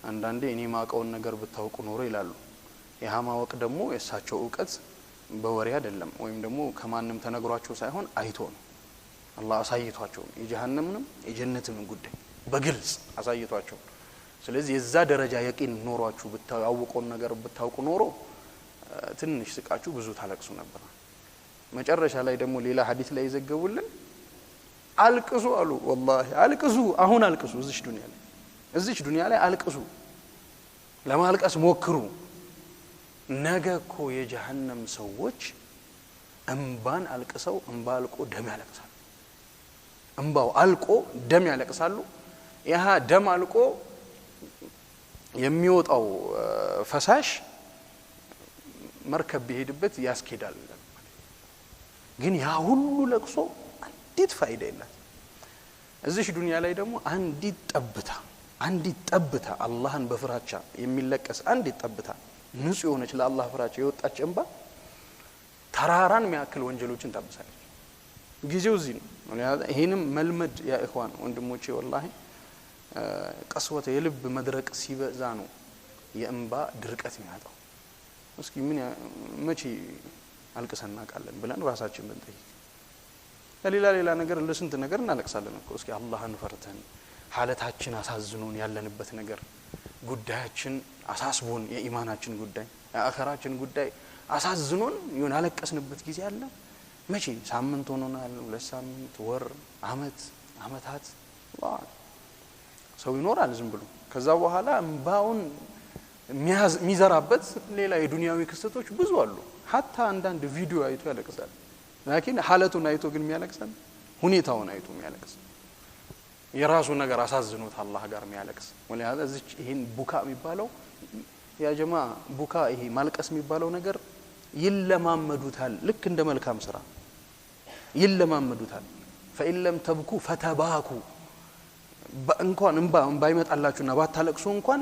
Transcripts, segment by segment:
አንዳንዴ እኔ ማቀውን ነገር ብታውቁ ኖሮ ይላሉ። ይህ ማወቅ ደግሞ የእሳቸው እውቀት በወሬ አይደለም፣ ወይም ደግሞ ከማንም ተነግሯቸው ሳይሆን አይቶ ነው። አላህ አሳይቷቸው ነው። የጀሀነምንም የጀነትንም ጉዳይ በግልጽ አሳይቷቸው። ስለዚህ የዛ ደረጃ የቂን ኖሯችሁ ብታወቀውን ነገር ብታውቁ ኖሮ ትንሽ ስቃችሁ ብዙ ታለቅሱ ነበር። መጨረሻ ላይ ደግሞ ሌላ ሀዲስ ላይ የዘገቡልን አልቅሱ አሉ። ወላሂ አልቅሱ፣ አሁን አልቅሱ፣ እዚች ዱንያ ላይ፣ እዚች ዱንያ ላይ አልቅሱ፣ ለማልቀስ ሞክሩ። ነገ እኮ የጀሀነም ሰዎች እምባን አልቅሰው እምባ አልቆ ደም ያለቅሳሉ። እምባው አልቆ ደም ያለቅሳሉ። ይሃ ደም አልቆ የሚወጣው ፈሳሽ መርከብ ቢሄድበት ያስኬዳል። ግን ያ ሁሉ ለቅሶ አንዲት ፋይዳ የላት። እዚሽ ዱንያ ላይ ደግሞ አንዲት ጠብታ፣ አንዲት ጠብታ አላህን በፍራቻ የሚለቀስ አንዲት ጠብታ፣ ንጹህ የሆነች ለአላህ ፍራቻ የወጣች እንባ ተራራን የሚያክል ወንጀሎችን ታብሳለች። ጊዜው እዚህ ነው። ይሄንም መልመድ ያ ኢኽዋን ወንድሞቼ፣ ወላሂ ቀስወተ የልብ መድረቅ ሲበዛ ነው የእንባ ድርቀት የሚያጣው። እስኪ ምን መቼ አልቅሰን እናውቃለን ብለን ራሳችን ብንጠይቅ፣ ለሌላ ሌላ ነገር ለስንት ነገር እናለቅሳለን እኮ። እስኪ አላህን ፈርተን፣ ሀለታችን አሳዝኖን፣ ያለንበት ነገር ጉዳያችን አሳስቦን፣ የኢማናችን ጉዳይ የአኸራችን ጉዳይ አሳዝኖን ይሁን ያለቀስንበት ጊዜ አለ? መቼ? ሳምንት ሆኖናል፣ 2 ሳምንት፣ ወር፣ አመት፣ አመታት ሰው ይኖራል ዝም ብሎ። ከዛ በኋላ እምባውን የሚዘራበት ሌላ የዱንያዊ ክስተቶች ብዙ አሉ። ሀታ አንዳንድ ቪዲዮ አይቶ ያለቅሳል። ላኪን ሀለቱን አይቶ ግን የሚያለቅሳል፣ ሁኔታውን አይቶ የሚያለቅስ፣ የራሱ ነገር አሳዝኖት አላህ ጋር የሚያለቅስ። ወሊሃዛ እዚች ይሄን ቡካ የሚባለው ያ ጀማ፣ ቡካ ይሄ ማልቀስ የሚባለው ነገር ይለማመዱታል። ልክ እንደ መልካም ስራ ይለማመዱታል። ፈኢን ለም ተብኩ ፈተባኩ፣ እንኳን እንባ ባይመጣላችሁና ባታለቅሱ እንኳን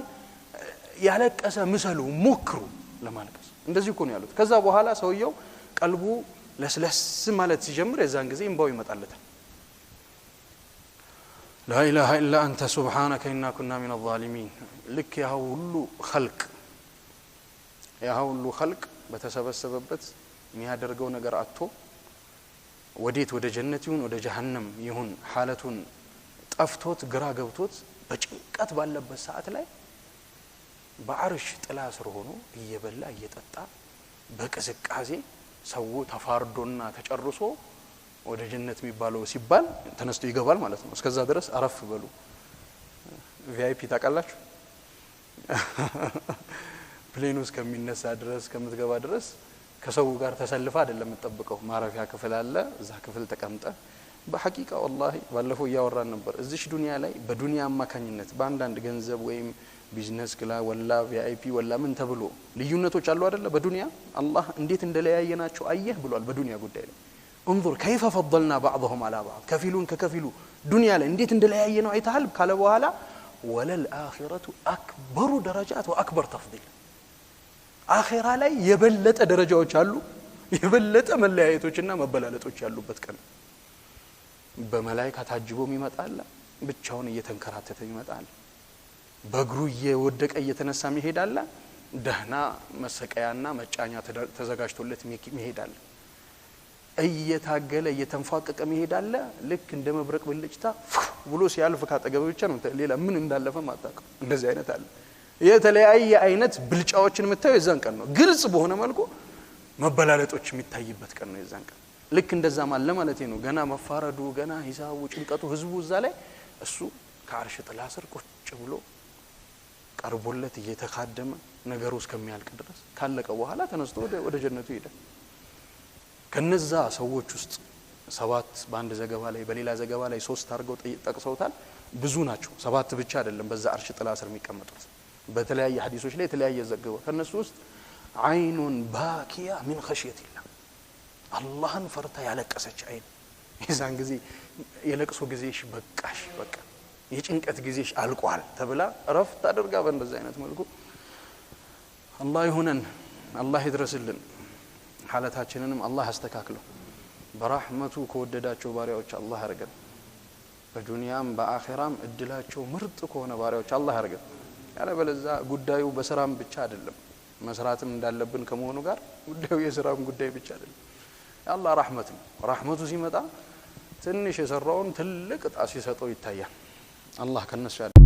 ያለቀሰ ምሰሉ፣ ሞክሩ ለማልቀስ። እንደዚህ እኮ ነው ያሉት። ከዛ በኋላ ሰውየው ቀልቡ ለስለስ ማለት ሲጀምር የዛን ጊዜ እንባው ይመጣለታል። لا إله إلا أنت سبحانك إنا كنا من الظالمين። ልክ ያ ሁሉ ኸልቅ በተሰበሰበበት የሚያደርገው ነገር አጥቶ ወዴት ወደ ጀነት ይሁን ወደ ጀሀነም ይሁን ሐለቱን ጠፍቶት ግራ ገብቶት በጭንቀት ባለበት ሰዓት ላይ በአርሽ ጥላ ስር ሆኖ እየበላ እየጠጣ በቅዝቃዜ ሰው ተፋርዶና ተጨርሶ ወደ ጀነት የሚባለው ሲባል ተነስቶ ይገባል ማለት ነው። እስከዛ ድረስ አረፍ በሉ። VIP ታውቃላችሁ? Plane ኑ እስከሚነሳ ድረስ፣ ከምትገባ ድረስ ከሰው ጋር ተሰልፈ አይደለም የምትጠብቀው። ማረፊያ ክፍል አለ። እዛ ክፍል ተቀምጠ በሐቂቃ ወላሂ ባለፈው እያወራን ነበር። እዚሽ ዱንያ ላይ በዱንያ አማካኝነት በአንዳንድ ገንዘብ ወይም business class ወላ VIP ወላ ምን ተብሎ ልዩነቶች አሉ አይደለ? በዱንያ አላህ እንዴት እንደለያየናቸው አየህ ብሏል። በዱንያ ጉዳይ ላይ انظر كيف فضلنا بعضهم على بعض፣ ከፊሉን ከከፊሉ ዱንያ ላይ እንዴት እንደለያየ ነው አይተሃል ካለ በኋላ وللآخرة أكبر درجات وأكبر تفضيل፣ አኼራ ላይ የበለጠ ደረጃዎች አሉ፣ የበለጠ መለያየቶችና መበላለጦች ያሉበት ቀን። በመላይካ ታጅቦ ይመጣል፣ ብቻውን እየተንከራተተ ይመጣል፣ በእግሩ እየወደቀ እየተነሳ ይሄዳል፣ ደህና መሰቀያና መጫኛ ተዘጋጅቶለት ይሄዳል፣ እየታገለ እየተንፏቀቀ ይሄዳል። ልክ እንደ መብረቅ ብልጭታ ብሎ ሲያልፍ ካጠገብ ብቻ ነው፣ ሌላ ምን እንዳለፈ አታውቅም። እንደዚህ አይነት አለ። የተለያየ አይነት ብልጫዎችን የምታየው የዛን ቀን ነው። ግልጽ በሆነ መልኩ መበላለጦች የሚታይበት ቀን ነው የዛን ቀን። ልክ እንደዛ ማለ ማለት ነው። ገና መፋረዱ፣ ገና ሂሳቡ፣ ጭንቀቱ፣ ህዝቡ እዛ ላይ፣ እሱ ከአርሽ ጥላ ስር ቁጭ ብሎ ቀርቦለት እየተካደመ ነገሩ እስከሚያልቅ ድረስ፣ ካለቀ በኋላ ተነስቶ ወደ ጀነቱ ይሄዳል። ከነዛ ሰዎች ውስጥ ሰባት በአንድ ዘገባ ላይ፣ በሌላ ዘገባ ላይ ሶስት አድርገው ጠቅሰውታል። ብዙ ናቸው። ሰባት ብቻ አይደለም በዛ አርሽ ጥላ ስር የሚቀመጡት። በተለያየ ሀዲሶች ላይ የተለያየ ዘገባ። ከነሱ ውስጥ عين باكية من خشية الله፣ አላህን ፈርታ ያለቀሰች አይን። የዛን ጊዜ የለቅሶ ጊዜሽ በቃሽ፣ በቃ የጭንቀት ጊዜሽ አልቋል ተብላ እረፍት አድርጋ በእንደዚህ አይነት መልኩ። አላህ ይሁነን፣ አላህ ይድረስልን፣ ሐለታችንንም አላህ ያስተካክለው። በራህመቱ ከወደዳቸው ባሪያዎች አላህ ያርገን። በዱንያም በአኼራም እድላቸው ምርጥ ከሆነ ባሪያዎች አላህ ያርገን። ያለበለዚያ ጉዳዩ በስራም ብቻ አይደለም፣ መስራትም እንዳለብን ከመሆኑ ጋር ጉዳዩ የስራም ጉዳይ ብቻ አይደለም። የአላህ ራህመት ነው። ራህመቱ ሲመጣ ትንሽ የሰራውን ትልቅ እጣ ሲሰጠው ይታያል። አላህ ከነሱ ያለ።